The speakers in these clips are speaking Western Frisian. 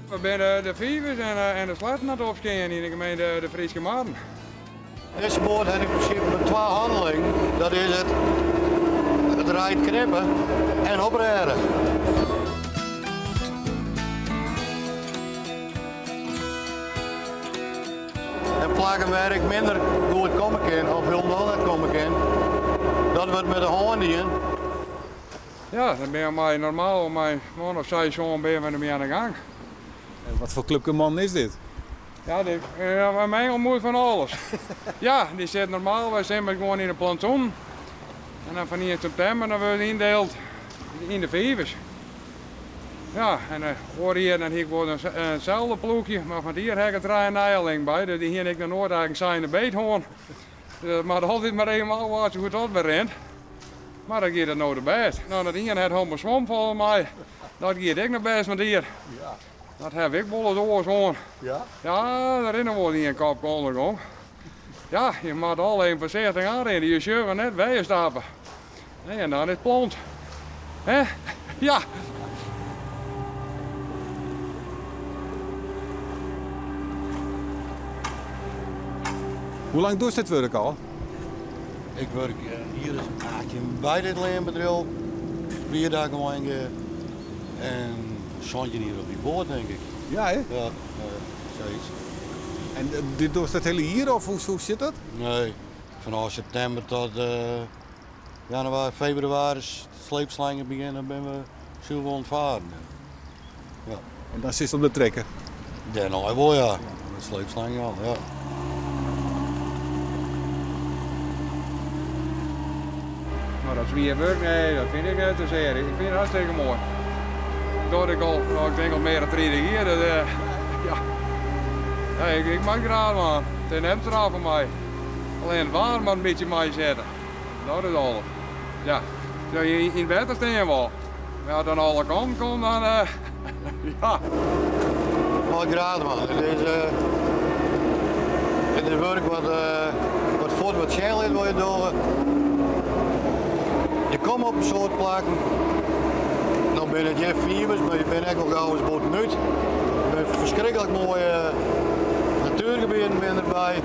We binne de fivers en de sleatten oan it opskearen yn de gemeente De Fryske Marren. Dizze boat hat yn prinsipe mar twa hannelingen, dat is it it reid knippe en oprêde. En plakken wêr ik minder goed komme kin of hielendal net komme kin, dat wurdt met de hân dien. Ja, dan binne we mei normaal mei in man of seis, sân binne we dermei oan de gang. En wat foar klupke mannen is dit? Ja, dit in mengelmoes fan alles. Ja, dy sit normaal wy simmers gewoan yn de plantsoenen. En dan fan ien septimber dan wurde se yndield yn de fivers. Ja, en oare jier dan hie ik wol in selde ploechje, mar fan it jier ha ik der trije nijelingen by, dus dy hiene ek noch noait eigen seine beet hân. Dus dat moat altyd mar even ôfwachtsje hoe't dat wer rint. Mar dat giet it no de bêst. No, dat ien hat helemaal swom folgens my. Dat giet ek noch bêst mei dier. Dat haw ik wolris oars oan. Ja? Ja, der rinne wol ien kopke ûndergong. Ja, je moatte al even foarsichtich oanrinne. Je sjogge net wêr je stappe. Nee, en dan is it plont. Hè? Ja. Hoe lang dochst dit wurk al? Ik wurk in jier as 18 by dit leanbedriuw. Wie daar gewoon en 17 jier op die boat, denk ik. Ja, hè? Ja, zoiets. En dit dochst it hiele jier of hoe sit dat? Nee, vanaf septimber tot januari, februari, sleepslangen beginnen, ben we zullen we ontvaren. Ja. En dan sitst op de trekker? Dêrnei wol, ja. De sleepslang, ja. Ja. No, dat swier wurk, nee, dat fyn ik net sa sear. Ik fyn it hartstikke moai. Dat ik al, no, ik tink al mear dan 30 jier. Dat, ja. Ja, ik mei graach dwaan. It is net straf foar my. Allinnich it waar moat in bytsje meisitte. Dat is alles. Ja, as je yn it wetter stean wol. Mar as it oan alle kanten komt, dan ja. Mei graach dwaan. It is, it is wurk wat, wat fuort wat sjen lit wat je dogge. Je komme op in soad plakken. Dan binne it hjir fivers, mar je binne ek al gau ris bûtenút. Der binne ferskriklik moaie natuergebieten binne derby.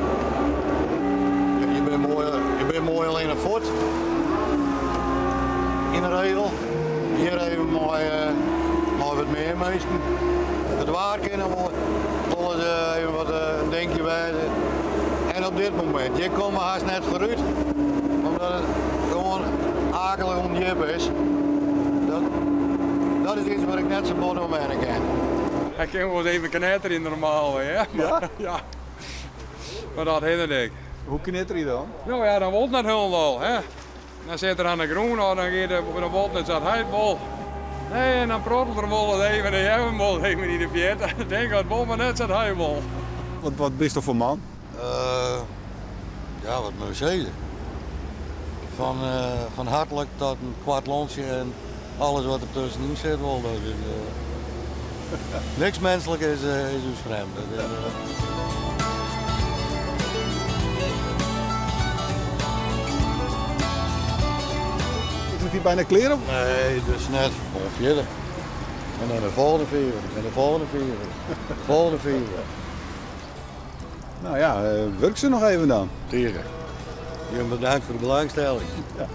Je binne moai, je binne moai allinne fuort. Yn de regel. Hjir even mei, mei wat mear minsken. It waar kin noch wol, wol ris even wat in dinkje wêze. En op dit momint, hjir komme we hast net foarút, omdat it gewoan akelich ûndjip is. Dat, dat is iets wat ik net sa bot oan wenne kin. Hy kin wol ris even knetterje normaal, hè? Ja? Ja. Mar dat hinderet ek. Hoe knetterje dan? No ja, dan wol it net hielendal, hè. Dan sit er aan de grûn of dan giet er, dan wol it net sa't hy it wol. Nee, en dan prottelt er wol ris even en hearre we him wol even yn de fierte. Ik tink, it wol mar net sa't hy wol. Wat, wat bist foar man? Ja, wat moat ik sizze? Fan, fan hartlik tot in koart lontsje en alles wat der tuskenyn sit wol. Dat is, niks menslik is, is ús frjemd. Dat is, Is it hjir byna klear? Of? Nee, dus net. Gewoan fierder. En dan de folgjende fiver, en de folgjende fiver, de folgjende fiver. No ja, wurk se noch even dan. Tige. Jim bedankt foar de belangstelling. Ja.